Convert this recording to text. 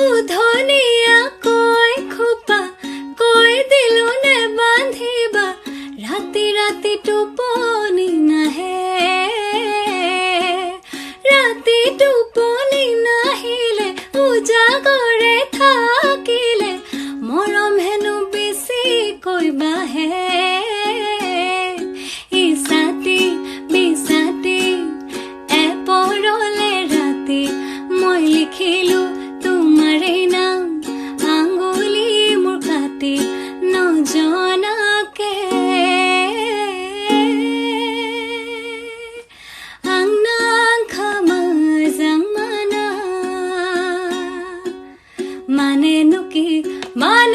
উধনীয়াকৈ খোপা কৈ দিলো নে বান্ধিবা, ৰাতি ৰাতি টোপনি নাহে, ৰাতি টোপনি নাহিলে উজাগৰে থাকিলে মৰম হেনো বেছিকৈ বাঢ়ে। ইছাটি বিছাটি এপৰলে ৰাতি মই লিখিলো তোমাৰে নাম, আঙুলি মোৰ কাটি নজনাকে। মানেনো কি, মানে